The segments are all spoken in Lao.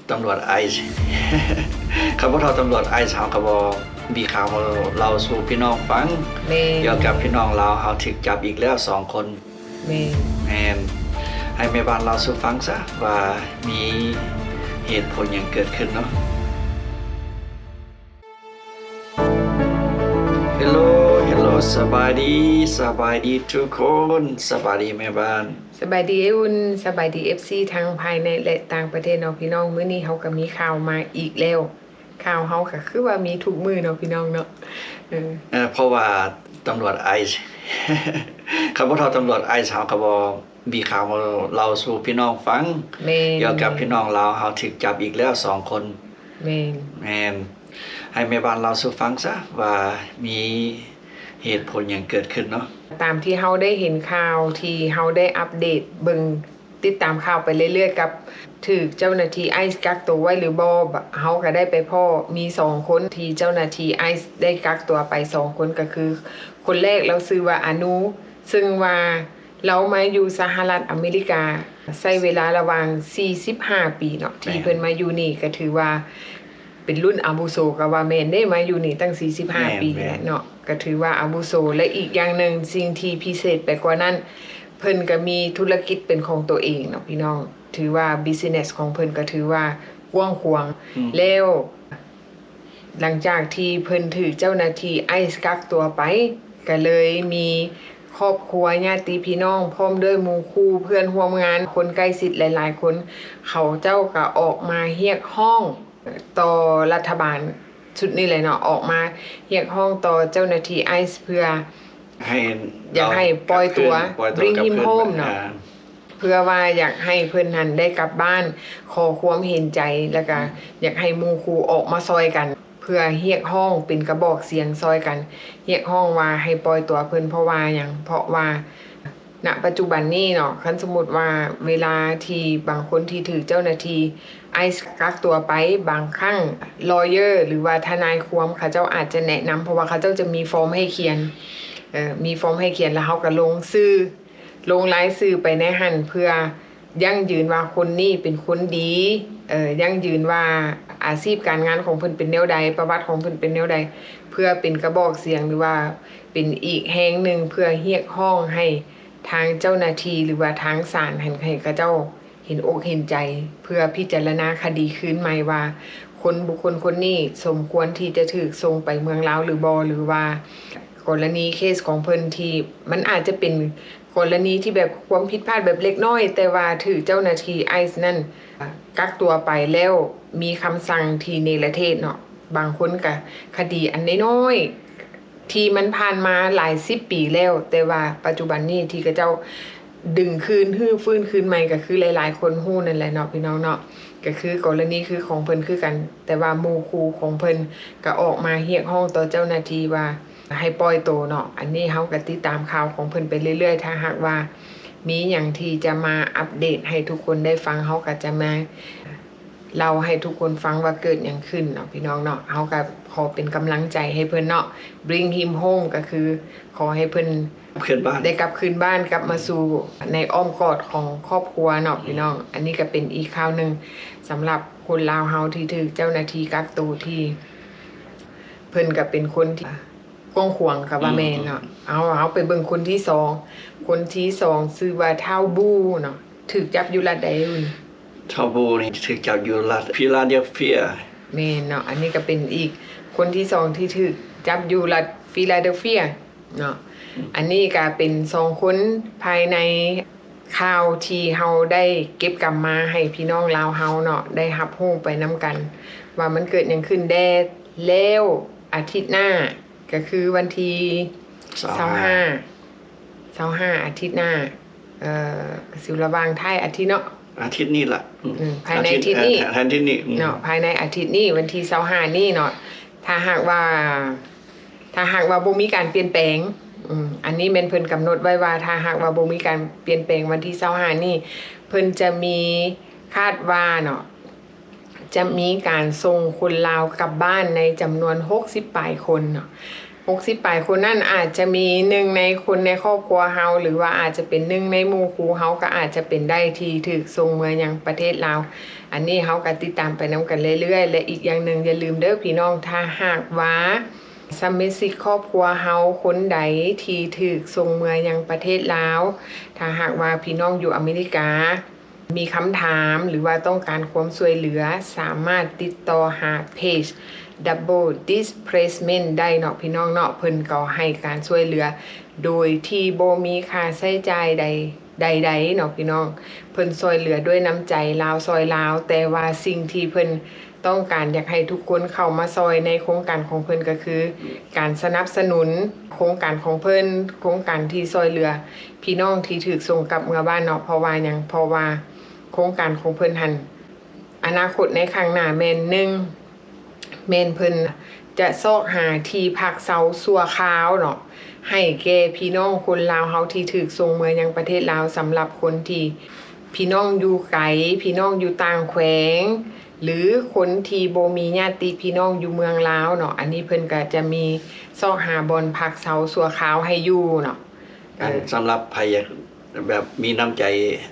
ຕຳຫຼວດໄອສ໌ ຄັນບໍ່ເທົ່າຕຳຫຼວດໄອສ໌ ເຮົາກໍບໍ່ມີຂ່າວມາເລົ່າສູ່ພີ່ນ້ອງຟັງ. ແມ່ນ. ກ່ຽວກັບພີ່ນ້ອງລາວເຮົາຖືກຈັບອີກແລ້ວສອງຄົນ. ແມ່ນ. ແມ່ນ. ໃຫ້ແມ່ບ້ານເລົ່າສູ່ຟັງຊະວ່າມີເຫດຜົນຫຍັງເກີດຂຶ້ນເນາະ. Hello Hello ສະບາຍດີ ສະບາຍດີທຸກຄົນ. ສະບາຍດີແມ່ບ້ານ. ສະບາຍດີອ້າຍອຸ່ນ. ສະບາຍດີ ເອັຟຊີ ທັງພາຍໃນ ແລະ ຕ່າງປະເທດເນາະພີ່ນ້ອງ. ມື້ນີ້ເຮົາກໍມີຂ່າວມາອີກແລ້ວ. ຂ່າວເຮົາກໍຄືວ່າມີທຸກມື້ເນາະພີ່ນ້ອງເນາະ. ເອີ ເອີ ເພາະວ່າຕຳຫຼວດໄອສ໌ ຄັນບໍ່ເທົ່າຕຳຫຼວດໄອສ໌ ເຮົາກໍບໍ່ມີຂ່າວມາເລົ່າສູ່ພີ່ນ້ອງຟັງ. ແມ່ນ. ກ່ຽວກັບພີ່ນ້ອງລາວເຮົາຖືກຈັບອີກແລ້ວສອງຄົນ. ແມ່ນ. ແມ່ນ. ໃຫ້ແມ່ບ້ານເລົ່າສູ່ຟັງຊະວ່າມີເຫດຜົນຫຍັງເກີດຂຶ້ນເນາະ. ຕາມທີ່ເຮົາໄດ້ເຫັນຂ່າວ ທີ່ເຮົາໄດ້ອັບເດດເບິ່ງ ຕິດຕາມຂ່າວໄປເລື້ອຍໆ ກັບຖືກເຈົ້າໜ້າທີ່ໄອສ໌ກັກຕົວໄວ້ຫຼືບໍ່, ເຮົາກໍໄດ້ໄປພໍ້ມີສອງຄົນທີ່ເຈົ້າໜ້າທີ່ໄອສ໌ໄດ້ກັກຕົວໄປສອງຄົນ ກໍຄືຄົນແລກລາວຊື່ວ່າອານູ ເຊິ່ງວ່າລາວມາຢູ່ສະຫະລັດອາເມລິກາໃຊ້ເວລາລະຫວ່າງສີ່ສິບຫ້າປີເນາະ. ແມ່ນ. ທີ່ເພິ່ນມາຢູ່ນີ້ກໍຖືວ່າ ເປັນລຸ້ນອາວຸໂສກໍວ່າແມ່ນເດ້ ມາຢູ່ນີ້ຕັ້ງສີ່ສິບຫ້າ ແມ່ນ ປີແລ້ວເນາະ ກໍຖືວ່າອາວຸໂສ. ແລະ ອີກຢ່າງໜຶ່ງ ສິ່ງທີ່ພິເສດໄປກວ່ານັ້ນ ເພິ່ນກໍມີທຸລະກິດເປັນຂອງຕົວເອງເນາະພີ່ນ້ອງ. ຖືວ່າ business ຂອງເພິ່ນກໍຖືວ່າກວ້າງຂວາງ. ອືມ. ແລ້ວຫຼັງຈາກທີ່ເພິ່ນຖືກເຈົ້າໜ້າທີ່ໄອສ໌ກັກຕົວໄປ ກໍເລີຍມີຄອບຄົວ ຍາດຕິພີ່ນ້ອງ ພ້ອມດ້ວຍໝູ່ຄູ່ເພື່ອນຮ່ວມງານ ຄົນໃກ້ຊິດຫຼາຍໆຄົນ ເຂົາເຈົ້າກໍອອກມາຮຽກຮ້ອງ ຕໍ່ລັດຖະບານຊຸດນີ້ແຫຼະເນາະ ອອກມາຮຽກຮ້ອງຕໍ່ເຈົ້າໜ້າທີ່ໄອສ໌ ເພື່ອໃຫ້ ຢາກໃຫ້ປ່ອຍຕົວ ບຣິ້ງຮິມໂຮມເນາະ ເພື່ອວ່າຢາກໃຫ້ເພິ່ນຫັ້ນໄດ້ກັບບ້ານ ຂໍຄວາມເຫັນໃຈ ແລ້ວກະຢາກໃຫ້ໝູ່ຄູ່ອອກມາຊ່ອຍກັນ ເພື່ອຮຽກຮ້ອງເປັນກະບອກສຽງຊ່ອຍກັນ ຮຽກຮ້ອງວ່າໃຫ້ປ່ອຍຕົວເພິ່ນ. ເພາະວ່າຫຍັງ? ເພາະວ່າ ນະປັດຈຸບັນນີ້ເນາະ ຄັນສົມມຸດວ່າເວລາທີ່ບາງຄົນທີ່ຖືກເຈົ້າໜ້າທີ່ໄອສ໌ກັກຕົວໄປ ບາງຄັ້ງ lawyer ຫຼືວ່າທະນາຍຄວາມເຂົາເຈົ້າອາດຈະແນະນຳ ເພາະວ່າເຂົາເຈົ້າຈະມີຟອມໃຫ້ຂຽນ ເອີ ມີຟອມໃຫ້ຂຽນ ແລ້ວເຮົາກໍລົງຊື່ ລົງລາຍຊື່ໄປໃນຫັ້ນ ເພື່ອຢັ້ງຢືນວ່າຄົນນີ້ເປັນຄົນດີ ເອີ ຢັ້ງຢືນວ່າອາຊີບການງານຂອງເພິ່ນເປັນແນວໃດ ປະຫວັດຂອງເພິ່ນເປັນແນວໃດ ເພື່ອເປັນກະບອກສຽງ ຫຼືວ່າເປັນອີກແຮງໜຶ່ງ ເພື່ອຮຽກຮ້ອງໃຫ້ ທາງເຈົ້າໜ້າທີ່ ຫຼືວ່າທາງສານຫັ້ນ ໃຫ້ເຂົາເຈົ້າເຫັນອົກເຫັນໃຈ ເພື່ອພິຈາລະນາຄະດີຄືນໃໝ່ວ່າ ຄົນບຸກຄົນຄົນນີ້ສົມຄວນທີ່ຈະຖືກສົ່ງໄປເມືອງລາວຫຼືບໍ່ ຫຼືວ່າກໍລະນີເຄສຂອງເພິ່ນທີ່ມັນອາດຈະເປັນກໍລະນີທີ່ແບບຄວາມຜິດພາດແບບເລັກນ້ອຍ ແຕ່ວ່າຖືກເຈົ້າໜ້າທີ່ໄອສ໌ນັ້ນກັກຕົວໄປ ແລ້ວມີຄຳສັ່ງທີ່ເນລະເທດເນາະ. ບາງຄົນກະຄະດີອັນນ້ອຍໆ ທີ່ມັນຜ່ານມາຫຼາຍສິບປີແລ້ວ ແຕ່ວ່າປັດຈຸບັນນີ້ທີ່ເຂົາເຈົ້າດຶງຄືນ ຮື້ຟື້ນຄືນໃໝ່ ກໍຄືຫຼາຍໆຄົນຮູ້ນັ້ນແຫຼະເນາະ ພີ່ນ້ອງເນາະ ກໍຄືກໍລະນີຄືຂອງເພິ່ນຄືກັນ ແຕ່ວ່າໝູ່ຄູ່ຂອງເພິ່ນກໍອອກມາຮຽກຮ້ອງຕໍ່ເຈົ້າໜ້າທີ່ວ່າໃຫ້ປ່ອຍໂຕເນາະ. ອັນນີ້ເຮົາກໍຕິດຕາມຂ່າວຂອງເພິ່ນໄປເລື້ອຍໆ ຖ້າຫາກວ່າມີຫຍັງທີ່ຈະມາອັບເດດໃຫ້ທຸກຄົນໄດ້ຟັງ ເຮົາກໍຈະມາ ເລົ່າໃຫ້ທຸກຄົນຟັງວ່າເກີດຫຍັງຂຶ້ນເນາະ ພີ່ນ້ອງເນາະ. ເຮົາກໍຂໍເປັນກຳລັງໃຈໃຫ້ເພິ່ນເນາະ bring him home ກໍຄືຂໍໃຫ້ເພິ່ນ ກັບຄືນບ້ານ ໄດ້ກັບຄືນບ້ານ ກັບມາສູ່ໃນອ້ອມກອດຂອງຄອບຄົວເນາະ ພີ່ນ້ອງ. ອັນນີ້ກໍເປັນອີກຂ່າວໜຶ່ງສຳລັບຄົນລາວເຮົາທີ່ຖືກເຈົ້າໜ້າທີ່ກັກໂຕ ທີ່ເພິ່ນກໍເປັນຄົນທີ່ ກວ້າງຂວາງກໍວ່າແມ່ນເນາະ. ອືມ ເອົາ ເຮົາໄປເບິ່ງຄົນທີສອງ ຄົນທີສອງຊື່ວ່າທ້າວບູເນາະ ຖືກຈັບຢູ່ລັດໃດ? ທ້າວບູນີ້ຖືກຈັບຢູ່ລັດຟີລາເດລເຟຍ. ແມ່ນເນາະ ອັນນີ້ກໍເປັນອີກຄົນທີສອງທີ່ຖືກຈັບຢູ່ລັດຟີລາເດລເຟຍເນາະ. ອືມ ອັນນີ້ກໍເປັນສອງຄົນພາຍໃນຂ່າວທີ່ເຮົາໄດ້ເກັບກຳມາໃຫ້ພີ່ນ້ອງລາວເຮົາເນາະ ໄດ້ຮັບຮູ້ໄປນຳກັນ ວ່າມັນເກີດຫຍັງຂຶ້ນແດ່. ແລ້ວອາທິດໜ້າ ກໍຄືວັນທີຊາວຫ້າ ຊາວຫ້າ ອາທິດໜ້າ ເອີ ກໍຊິລະຫວ່າງທ້າຍອາທິດເນາະ ອາທິດນີ້ລະ ອືມ ພາຍໃນອາທິດນີ້ ເອີ ອາທິດນີ້ ອືມ ເນາະ ພາຍໃນອາທິດນີ້ ວັນທີຊາວຫ້ານີ້ເນາະ ຖ້າຫາກວ່າ ຖ້າຫາກວ່າບໍ່ມີການປ່ຽນແປງ ອືມ ອັນນີ້ແມ່ນເພິ່ນກຳນົດໄວ້ວ່າ ຖ້າຫາກວ່າບໍ່ມີການປ່ຽນແປງ ວັນທີຊາວຫ້ານີ້ ເພິ່ນຈະມີ ຄາດວ່າເນາະ ຈະມີການສົ່ງຄົນລາວກັບບ້ານໃນຈຳນວນຫົກສິບປາຍຄົນເນາະ. ຫົກສິບປາຍຄົນນັ້ນ ອາດຈະມີໜຶ່ງໃນຄົນໃນຄອບຄົວເຮົາ ຫຼືວ່າອາດຈະເປັນໜຶ່ງໃນໝູ່ຄູ່ເຮົາ ກໍອາດຈະເປັນໄດ້ທີ່ຖືກສົ່ງເມືອຍັງປະເທດລາວ. ອັນນີ້ເຮົາກໍຕິດຕາມໄປນຳກັນເລື້ອຍໆ ແລະ ອີກຢ່າງໜຶ່ງ ຢ່າລືມເດີ້ພີ່ນ້ອງ, ຖ້າຫາກວ່າສະມາຊິກຄອບຄົວເຮົາຄົນໃດທີ່ຖືກສົ່ງເມືອຍັງປະເທດລາວ, ຖ້າຫາກວ່າພີ່ນ້ອງຢູ່ອາເມລິກາ ມີຄຳຖາມ ຫຼືວ່າຕ້ອງການຄວາມຊ່ວຍເຫຼືອ, ສາມາດຕິດຕໍ່ຫາເພຈ Double Displacement ໄດ້ເນາະພີ່ນ້ອງເນາະ. ເພິ່ນກໍໃຫ້ການຊ່ວຍເຫຼືອໂດຍທີ່ບໍ່ມີຄ່າໃຊ້ຈ່າຍໃດ ໃດໆເນາະພີ່ນ້ອງ. ເພິ່ນຊ່ວຍເຫຼືອດ້ວຍນ້ຳໃຈລາວຊ່ອຍລາວ, ແຕ່ວ່າສິ່ງທີ່ເພິ່ນຕ້ອງການຢາກໃຫ້ທຸກຄົນເຂົ້າມາຊ່ອຍໃນໂຄງການຂອງເພິ່ນ ກໍຄືການສະໜັບສະໜູນໂຄງການຂອງເພິ່ນ, ໂຄງການທີ່ຊ່ອຍເຫຼືອ ພີ່ນ້ອງທີ່ຖືກສົ່ງກັບເມືອບ້ານເນາະ. ເພາະວ່າຫຍັງ? ເພາະວ່າໂຄງການຂອງເພິ່ນຫັ້ນ ອະນາຄົດໃນຂ້າງໜ້າແມ່ນ ໜຶ່ງ ແມ່ນເພິ່ນຈະຊອກຫາທີ່ພັກເຊົາຊົ່ວຄາວເນາະ ໃຫ້ແກ່ພີ່ນ້ອງຄົນລາວເຮົາທີ່ຖືກສົ່ງເມືອຍັງປະເທດລາວ. ສຳລັບຄົນທີ່ ພີ່ນ້ອງຢູ່ໄກ, ພີ່ນ້ອງຢູ່ຕ່າງແຂວງ ຫຼືຄົນທີ່ບໍ່ມີຍາດຕິພີ່ນ້ອງຢູ່ເມືອງລາວເນາະ, ອັນນີ້ເພິ່ນກໍຈະມີຊອກຫາບ່ອນພັກເຊົາຊົ່ວຄາວໃຫ້ຢູ່ເນາະ. ອັນ ເອີ ສຳລັບໃຜຢາກແບບມີນ້ຳໃຈ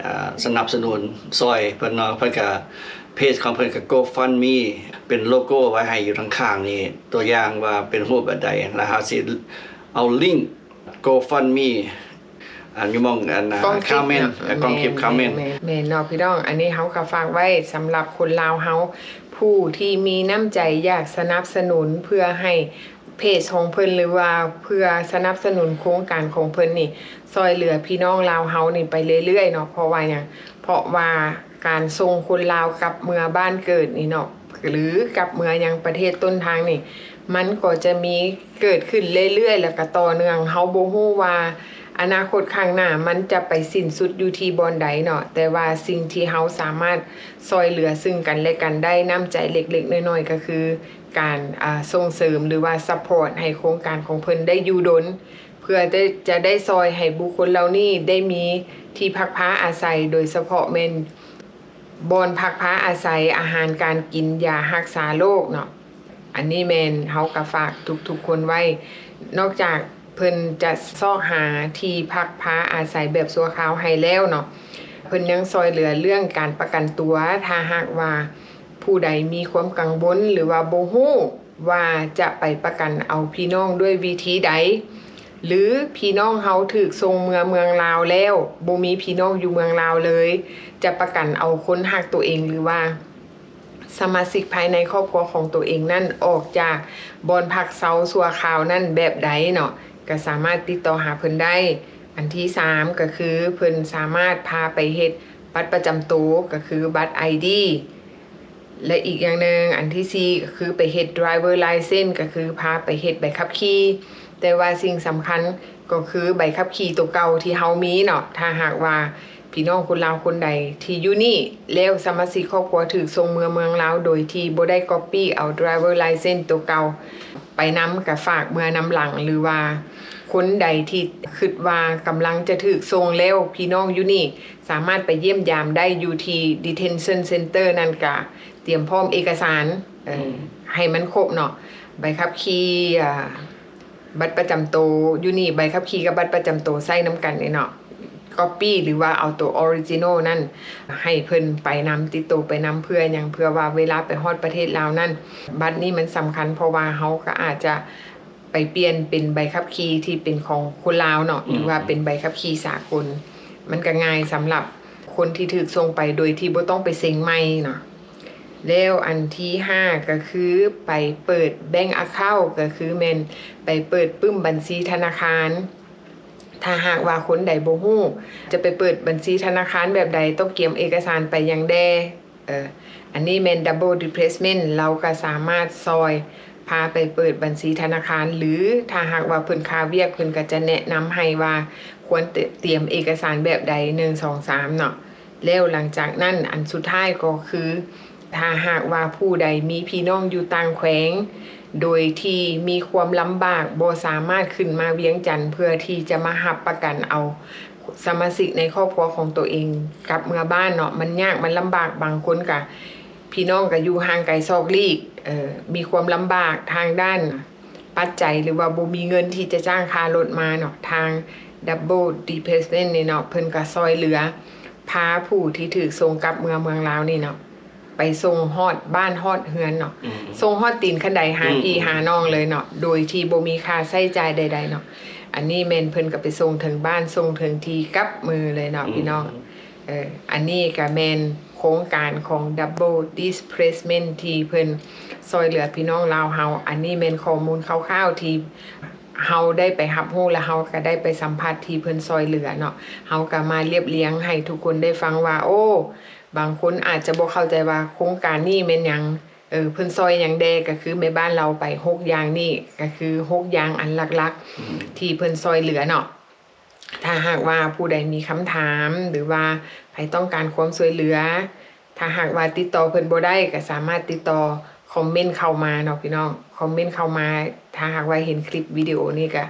ອ່າ ສະໜັບສະໜູນຊ່ອຍເພິ່ນເນາະ, ເພິ່ນກໍ ເພຈຂອງເພິ່ນກໍ GoFundMe ເປັນໂລໂກ້ໄວ້ໃຫ້ຢູ່ທາງຂ້າງນີ້, ຕົວຢ່າງວ່າເປັນຮູບແບບໃດ ແລ້ວເຮົາຊິເອົາລິ້ງ GoFundMe ອັນຢູ່ໝ່ອງອັນ ອ່າ ຄອມເມັນ ຄອມເມັນ ເນາະ ຄອມເມັນ ແມ່ນ ແມ່ນ ແມ່ນເນາະພີ່ນ້ອງ. ອັນນີ້ເຮົາກໍຝາກໄວ້ສຳລັບຄົນລາວເຮົາ ຜູ້ທີ່ມີນ້ຳໃຈຢາກສະໜັບສະໜູນເພື່ອໃຫ້ເພຈຂອງເພິ່ນ ຫຼືວ່າເພື່ອສະໜັບສະໜູນໂຄງການຂອງເພິ່ນນີ້ ຊ່ອຍເຫຼືອພີ່ນ້ອງລາວເຮົານີ້ໄປເລື້ອຍໆເນາະ. ເພາະວ່າຫຍັງ? ເພາະວ່າການສົ່ງຄົນລາວກັບເມືອບ້ານເກີດນີ້ເນາະ ຫຼືກັບເມືອຍັງປະເທດຕົ້ນທາງນີ້ ມັນກໍຈະມີເກີດຂຶ້ນເລື້ອຍໆ ແລ້ວກໍຕໍ່ເນື່ອງ. ເຮົາບໍ່ຮູ້ວ່າອະນາຄົດຂ້າງໜ້າມັນຈະໄປສິ້ນສຸດຢູ່ທີ່ບ່ອນໃດເນາະ, ແຕ່ວ່າສິ່ງທີ່ເຮົາສາມາດຊ່ອຍເຫຼືອຊຶ່ງກັນແລະກັນໄດ້ ນ້ຳໃຈເລັກໆນ້ອຍໆ ກໍຄືການ ອ່າ ສົ່ງເສີມ ຫຼືວ່າ support ໃຫ້ໂຄງການຂອງເພິ່ນໄດ້ຢູ່ດົນ ເພື່ອຈະ ຈະໄດ້ຊ່ອຍໃຫ້ບຸກຄົນເຫຼົ່ານີ້ໄດ້ມີທີ່ພັກພາອາໄສ, ໂດຍສະເພາະແມ່ນບ່ອນພັກພາອາໄສ, ອາຫານການກິນ, ຢາຮັກສາໂລກເນາະ. ອັນນີ້ແມ່ນເຮົາກໍຝາກທຸກໆຄົນໄວ້. ນອກຈາກເພິ່ນຈະຊອກຫາທີ່ພັກພາອາໄສແບບຊົ່ວຄາວໃຫ້ແລ້ວເນາະ, ເພິ່ນຍັງຊ່ອຍເຫຼືອເລື່ອງການປະກັນຕົວ. ຖ້າຫາກວ່າຜູ້ໃດມີຄວາມກັງວົນ ຫຼືວ່າບໍ່ຮູ້ ວ່າຈະໄປປະກັນເອົາພີ່ນ້ອງດ້ວຍວິທີໃດ ຫຼືພີ່ນ້ອງເຮົາຖືກສົ່ງເມືອເມືອງລາວແລ້ວ ບໍ່ມີພີ່ນ້ອງຢູ່ເມືອງລາວເລີຍ ຈະປະກັນເອົາຄົນຮັກໂຕເອງ ຫຼືວ່າສະມາຊິກພາຍໃນຄອບຄົວຂອງໂຕເອງນັ້ນ ອອກຈາກບ່ອນພັກເຊົາຊົ່ວຄາວນັ້ນແບບໃດເນາະ, ກໍສາມາດຕິດຕໍ່ຫາເພິ່ນໄດ້. ອັນທີສາມ ກໍຄືເພິ່ນສາມາດພາໄປເຮັດບັດປະຈຳໂຕ ກໍຄືບັດໄອດີ ແລະ ອີກຢ່າງໜຶ່ງ ອັນທີສີ່ ກໍຄືໄປເຮັດ driver license ກໍຄືພາໄປເຮັດໃບຂັບຂີ່. ແຕ່ວ່າສິ່ງສຳຄັນກໍຄືໃບຂັບຂີ່ໂຕເກົ່າທີ່ເຮົາມີເນາະ. ຖ້າຫາກວ່າພີ່ນ້ອງຄົນລາວຄົນໃດທີ່ຢູ່ນີ້ ແລ້ວສະມາຊິກຄອບຄົວຖືກສົ່ງເມືອເມືອງລາວ ໂດຍທີ່ບໍ່ໄດ້ copy ເອົາ driver license ໂຕເກົ່າໄປນຳ ກໍຝາກເມືອນຳຫຼັງ ຫຼືວ່າຄົນໃດທີ່ຄິດວ່າກຳລັງຈະຖືກສົ່ງແລ້ວ ພີ່ນ້ອງຢູ່ນີ້ ສາມາດໄປຢ້ຽມຢາມໄດ້ຢູ່ທີ່ detention center ນັ້ນກະຕຽມພ້ອມເອກະສານ ເອີ ອືມ ໃຫ້ມັນຄົບເນາະ, ໃບຂັບຂີ່ ອ່າ ບັດປະຈຳໂຕ ຢູ່ນີ້ໃບຂັບຂີ່ກັບບັດປະຈຳໂຕໃຊ້ນຳກັນເດ້ເນາະ, copy ຫຼືວ່າເອົາໂຕ original ນັ້ນໃຫ້ເພິ່ນໄປນຳ ຕິດໂຕໄປນຳ. ເພື່ອຫຍັງ? ເພື່ອວ່າເວລາໄປຮອດປະເທດລາວນັ້ນ ບັດນີ້ມັນສຳຄັນ ເພາະວ່າເຮົາກໍອາດຈະ ໄປປ່ຽນເປັນໃບຂັບຂີ່ທີ່ເປັນຂອງຄົນລາວເນາະ ອືມ ຫຼືວ່າເປັນໃບຂັບຂີ່ສາກົນ, ມັນກໍງ່າຍສຳລັບຄົນທີ່ຖືກສົ່ງໄປໂດຍທີ່ບໍ່ຕ້ອງໄປເຊັງໃໝ່ເນາະ. ແລ້ວອັນທີຫ້າ ກໍຄືໄປເປີດ bank account ກໍຄືແມ່ນໄປເປີດປຶ້ມບັນຊີທະນາຄານ. ຖ້າຫາກວ່າຄົນໃດບໍ່ຮູ້ຈະໄປເປີດບັນຊີທະນາຄານແບບໃດ, ຕ້ອງກຽມເອກະສານໄປຫຍັງແດ່, ເອີ ອັນນີ້ແມ່ນ double displacement ລາວກໍສາມາດຊ່ອຍພາໄປເປີດບັນຊີທະນາຄານ ຫຼືຖ້າຫາກວ່າເພິ່ນຄາວຽກ ເພິ່ນກໍຈະແນະນຳໃຫ້ວ່າຄວນຕ- ຕຽມເອກະສານແບບໃດ ໜຶ່ງ ສອງ ສາມ ເນາະ. ແລ້ວຫຼັງຈາກນັ້ນ ອັນສຸດທ້າຍກໍຄື ຖ້າຫາກວ່າຜູ້ໃດມີພີ່ນ້ອງຢູ່ຕ່າງແຂວງ ໂດຍທີ່ມີຄວາມລຳບາກ ບໍ່ສາມາດຂຶ້ນມາວຽງຈັນເພື່ອທີ່ຈະມາຮັບປະກັນເອົາ ສະມາຊິກໃນຄອບຄົວຂອງໂຕເອງກັບເມືອບ້ານເນາະ, ມັນຍາກມັນລຳບາກ. ບາງຄົນກະ ພີ່ນ້ອງກະຢູ່ຫ່າງໄກຊອກຫຼີກ, ເອີ ມີຄວາມລຳບາກທາງດ້ານ ປັດໄຈ ຫຼືວ່າບໍ່ມີເງິນທີ່ຈະຈ້າງຄ່າລົດມາເນາະ, ທາງ Double Depression ນີ້ເນາະ ເພິ່ນກໍຊ່ອຍເຫຼືອ ພາຜູ້ທີ່ຖືກສົ່ງກັບເມືອເມືອງລາວນີ້ເນາະ ໄປສົ່ງຮອດບ້ານຮອດເຮືອນເນາະ, ອືມ ສົ່ງຮອດຕີນຄັນໄດຫາ ອືມ ພີ່ຫານ້ອງເລີຍເນາະ ໂດຍທີ່ບໍ່ມີຄ່າໃຊ້ຈ່າຍໃດໆເນາະ. ອັນນີ້ແມ່ນເພິ່ນກໍໄປສົ່ງເຖິງບ້ານ ສົ່ງເຖິງທີ່ກັບມືເລີຍເນາະ ອືມ ພີ່ນ້ອງ. ເອີ ອັນນີ້ກໍແມ່ນໂຄງການຂອງ Double Depression ທີ່ເພິ່ນຊ່ອຍເຫຼືອພີ່ນ້ອງລາວເຮົາ. ອັນນີ້ແມ່ນຂໍ້ມູນຄ່າວໆທີ່ເຮົາໄດ້ໄປຮັບຮູ້ ແລະ ເຮົາກໍໄດ້ໄປສຳຜັດທີ່ເພິ່ນຊ່ອຍເຫຼືອເນາະ. ເຮົາກໍມາລຽບລຽງໃຫ້ທຸກຄົນໄດ້ຟັງວ່າ ໂອ້ ບາງຄົນອາດຈະບໍ່ເຂົ້າໃຈວ່າໂຄງການນີ້ແມ່ນຫຍັງ, ເອີ ເພິ່ນຊ່ອຍຫຍັງແດ່. ກໍຄືແມ່ບ້ານລາວໄປຫົກຢ່າງນີ້ ກໍຄືຫົກຢ່າງອັນຫຼັກໆ ອືມ ທີ່ເພິ່ນຊ່ອຍເຫຼືອເນາະ. ຖ້າຫາກວ່າຜູ້ໃດມີຄຳຖາມ ຫຼືວ່າໃຜຕ້ອງການຄວາມຊ່ວຍເຫຼືອ, ຖ້າຫາກວ່າຕິດຕໍ່ເພິ່ນບໍ່ໄດ້ ກໍສາມາດຕິດຕໍ່ຄອມເມັນເຂົ້າມາເນາະ ພີ່ນ້ອງ, ຄອມເມັນເຂົ້າມາ. ຖ້າຫາກວ່າເຫັນຄລິບວິດີໂອນີ້ ກໍ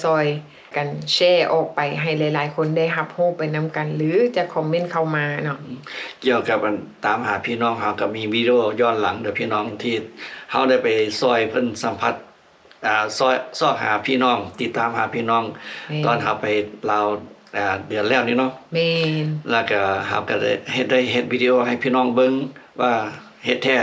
ຊ່ອຍໆກັນແຊອອກໄປໃຫ້ຫຼາຍໆຄົນໄດ້ຮັບຮູ້ໄປນຳກັນ ຫຼືຈະຄອມເມັນເຂົ້າມາເນາະ. ກ່ຽວກັບອັນຕາມຫາພີ່ນ້ອງ ເຮົາກໍມີວິດີໂອຍ້ອນຫຼັງເດີພີ່ນ້ອງ ທີ່ເຮົາໄດ້ໄປຊ່ອຍເພິ່ນສຳຜັດ ອ່າ ຊອກ ຊອກຫາພີ່ນ້ອງ ຕິດຕາມຫາພີ່ນ້ອງ ແມ່ນ ຕອນເຮົາໄປລາວ ອ່າ ເດືອນແລ້ວນີ້ເນາະ. ແມ່ນ ແລ້ວກໍເຮົາກໍໄດ້ເຮັດ ໄດ້ເຮັດວິດີໂອໃຫ້ພີ່ນ້ອງເບິ່ງວ່າເຮັດແທ້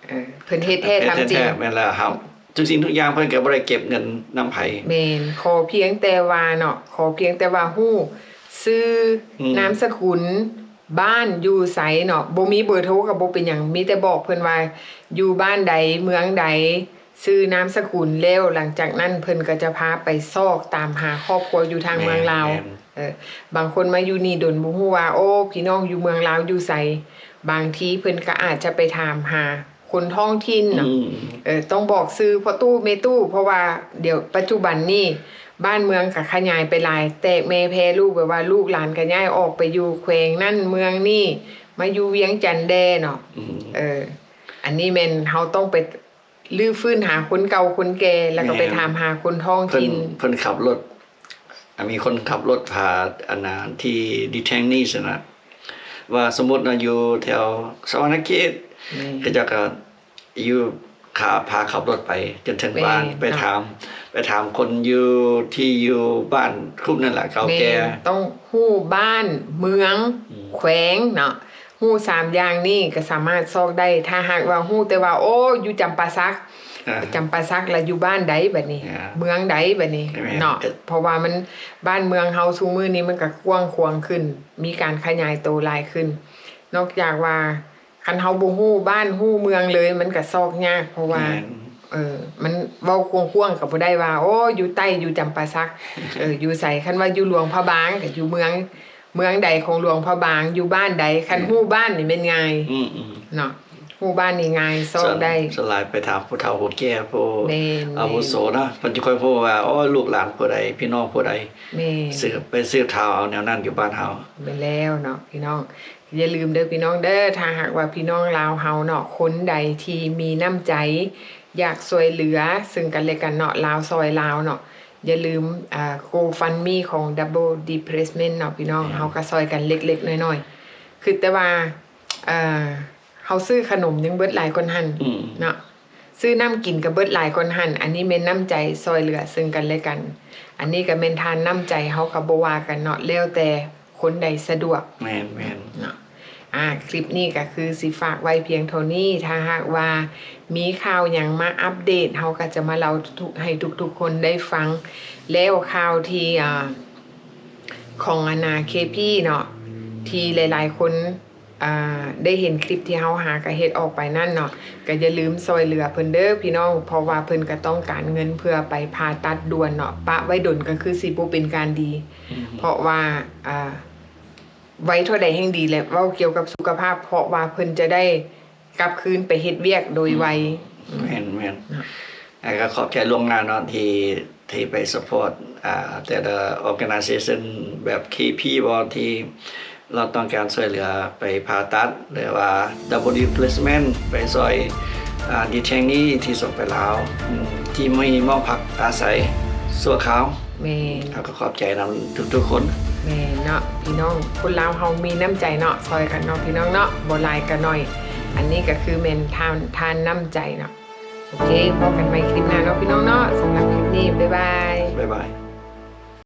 ເອີ ເພິ່ນເຮັດແທ້ທຳຈິງ. ແມ່ນແລ້ວ ເຮົາທຸກສິ່ງທຸກຢ່າງເພິ່ນກໍບໍ່ໄດ້ເກັບເງິນນຳໃຜ. ແມ່ນ ຂໍພຽງແຕ່ວ່າເນາະ ຂໍພຽງແຕ່ວ່າຮູ້ຊື່ ອືມ ນາມສະກຸນ ບ້ານຢູ່ໃສເນາະ, ບໍ່ມີເບີໂທກໍບໍ່ເປັນຫຍັງ, ມີແຕ່ບອກເພິ່ນວ່າຢູ່ບ້ານໃດ ເມືອງໃດ ຊື່ນາມສະກຸນ, ແລ້ວຫຼັງຈາກນັ້ນເພິ່ນກໍຈະພາໄປຊອກຕາມຫາຄອບຄົວຢູ່ທາງເມືອງລາວ. ແມ່ນ ເອີ ບາງຄົນມາຢູ່ນີ້ດົນບໍ່ຮູ້ວ່າ ໂອ້ ພີ່ນ້ອງຢູ່ເມືອງລາວຢູ່ໃສ, ບາງທີເພິ່ນກໍອາດຈະໄປຖາມຫາ ຄົນທ້ອງຖິ່ນເນາະ. ອືມ ເອີ ຕ້ອງບອກຊື່ພໍ່ຕູ້ແມ່ຕູ້ ເພາະວ່າດຽວປັດຈຸບັນນີ້ບ້ານເມືອງກໍຂະຫຍາຍໄປຫຼາຍ ແຕກແມ່ແຜ່ລູກ ແບບວ່າລູກຫຼານກໍຍ້າຍອອກໄປຢູ່ແຂວງນັ້ນເມືອງນີ້ ມາຢູ່ວຽງຈັນແດ່ເນາະ. ອືມ ເອີ ອັນນີ້ແມ່ນເຮົາຕ້ອງໄປ ຮື້ຟື້ນຫາຄົນເກົ່າຄົນແກ່ ແລ້ວກໍໄປ ແມ່ນ ຖາມຫາຄົນທ້ອງຖິ່ນ. ເພິ່ນ ເພິ່ນຂັບລົດ ອ່າ ມີຄົນຂັບລົດພາ ອັນນ່າ ທີ່ detainees ຫັ້ນນະ ວ່າສົມມຸດວ່າຢູ່ແຖວສະຫວັນນະເຂດ ແມ່ນ ເຂົາເຈົ້າກໍຢູ່ ຂາ ພາຂັບລົດໄປຈົນເຖິງ ແມ່ນ ບ້ານ ໄປຖາມ ໄປຖາມຄົນຢູ່ ທີ່ຢູ່ບ້ານຄຸມນັ້ນແຫຼະ ເກົ່າແກ່. ແມ່ນ ຕ້ອງຮູ້ບ້ານ ເມືອງ ອືມ ແຂວງເນາະ. ຮູ້ສາມຢ່າງນີ້ກໍສາມາດຊອກໄດ້. ຖ້າຫາກວ່າຮູ້ແຕ່ວ່າ ໂອ້ ຢູ່ຈຳປາສັກ ອ່າ ຈຳປາສັກລະຢູ່ບ້ານໃດບັດນີ້ ອ່າ ເມືອງໃດບັດນີ້ ແມ່ນ ເນາະ. ເອີ ເພາະວ່າມັນ ບ້ານເມືອງເຮົາຊຸມື້ນີ້ມັນກໍກວ້າງຂວາງຂຶ້ນ ມີການຂະຫຍາຍໂຕຫຼາຍຂຶ້ນ. ນອກຈາກວ່າຄັນເຮົາບໍ່ຮູ້ບ້ານຮູ້ເມືອງເລີຍ ມັນກໍຊອກຍາກ ເພາະວ່າ ແມ່ນ ເອີ ມັນເວົ້າກວ້າງໆກໍບໍ່ໄດ້ວ່າ ໂອ້ ຢູ່ໃຕ້ ຢູ່ຈຳປາສັກ ເອີ ຢູ່ໃສ. ຄັນວ່າຢູ່ຫຼວງພະບາງກໍຢູ່ເມືອງ ເມືອງໃດຂອງຫຼວງພະບາງ ຢູ່ບ້ານໃດ ຄັນ ແມ່ນ ຮູ້ບ້ານນີ້ແມ່ນງ່າຍ ອືມໆ ເນາະ. ຮູ້ບ້ານນີ້ງ່າຍ ຊອກໄດ້. ສ່ວນ ສ່ວນຫຼາຍໄປຖາມຜູ້ເຖົ້າຜູ້ແກ່ ຜູ້ ແມ່ນ ອາວຸໂສເນາະ ເພິ່ນຈະຄ່ອຍຮູ້ວ່າ ໂອ້ ລູກຫຼານຜູ້ໃດ ພີ່ນ້ອງຜູ້ໃດ ແມ່ນ ສືບໄປສືບຂ່າວເອົາແນວນັ້ນຢູ່ບ້ານເຮົາ. ແມ່ນແລ້ວເນາະ ພີ່ນ້ອງ. ຢ່າລືມເດີພີ່ນ້ອງເດີ ຖ້າຫາກວ່າພີ່ນ້ອງລາວເຮົາເນາະ ຄົນໃດທີ່ມີນ້ຳໃຈ ຢາກຊ່ວຍເຫຼືອຊຶ່ງກັນແລະກັນເນາະ ລາວຊ່ອຍລາວເນາະ, ຢ່າລືມ ອ່າ GoFundMe ຂອງ Double Depression ເນາະ ພີ່ນ້ອງ. ແມ່ນ ເຮົາກໍຊ່ອຍກັນເລັກໆນ້ອຍໆ. ຄິດແຕ່ວ່າ ເອີ່ ເຮົາຊື້ຂະໜົມຍັງເບິດຫຼາຍກ່ອນຫັ້ນ ອືມ ເນາະ, ຊື້ນ້ຳກິນກໍເບິດຫຼາຍກ່ອນຫັ້ນ. ອັນນີ້ແມ່ນນ້ຳໃຈຊ່ອຍເຫຼືອເຊິ່ງກັນແລະກັນ. ອັນນີ້ກໍແມ່ນທານນ້ຳໃຈ ເຮົາກໍບໍ່ວ່າກັນເນາະ ແລ້ວແຕ່ຄົນໃດສະດວກ. ແມ່ນໆ ເນາະ. ອ່າ ຄລິບນີ້ກໍຄືຊິຝາກໄວ້ພຽງເທົ່ານີ້. ຖ້າຫາກວ່າມີຂ່າວຫຍັງມາອັບເດດ ເຮົາກໍຈະມາເລົ່າທຸກ ໃຫ້ທຸກໆຄົນໄດ້ຟັງ. ແລ້ວຂ່າວທີ່ ອ່າ ຂອງອັນນ່າ ເຄພີ ເນາະ ທີ່ຫຼາຍໆຄົນ ອ່າ ໄດ້ເຫັນຄລິບທີ່ເຮົາຫາກະເຮັດອອກໄປນັ້ນເນາະ, ກະຢ່າລືມຊ່ອຍເຫຼືອເພິ່ນເດີພີ່ນ້ອງ, ເພາະວ່າເພິ່ນກະຕ້ອງການເງິນເພື່ອໄປຜ່າຕັດດ່ວນເນາະ. ປະໄວ້ດົນກະຄືຊິບໍ່ເປັນການດີ, ອືມ ເພາະວ່າ ອ່າ ໄວເທົ່າໃດແຮ່ງດີແຫຼະ ເວົ້າກ່ຽວກັບສຸຂະພາບ, ເພາະວ່າເພິ່ນຈະໄດ້ກັບຄືນໄປເຮັດວຽກໂດຍໄວ. ອືມ ແມ່ນໆ ເນາະ. ແລ້ວກໍຂອບໃຈລ່ວງໜ້າເນາະ ທີ່ ທີ່ໄປ support ອ່າ ແຕ່ລະ organization ແບບ ເຄພີ ບໍ່ ທີ່ລາວຕ້ອງການຊ່ວຍເຫຼືອໄປຜ່າຕັດ ຫຼືວ່າ double replacement ໄປຊ່ອຍ ອ່າ detainee ທີ່ສົ່ງໄປລາວ ອືມ ທີ່ມີໝໍ້ພັກອາໄສຊົ່ວຄາວ. ແມ່ນ. ແລ້ວກໍຂອບໃຈນຳທຸກໆຄົນ. ແມ່ນເນາະ ພີ່ນ້ອງ ຄົນລາວເຮົາມີນ້ຳໃຈເນາະ ຊ່ອຍກັນເນາະ ພີ່ນ້ອງເນາະ ບໍ່ຫຼາຍກໍໜ້ອຍ. ອັນນີ້ກໍຄືແມ່ນທານ ທານນ້ຳໃຈເນາະ. ໂອເຄ ພໍ້ກັນໃໝ່ຄລິບໜ້າເນາະ ພີ່ນ້ອງເນາະ. ສຳລັບຄລິບນີ້ ບາຍບາຍ. ບາຍບາຍ.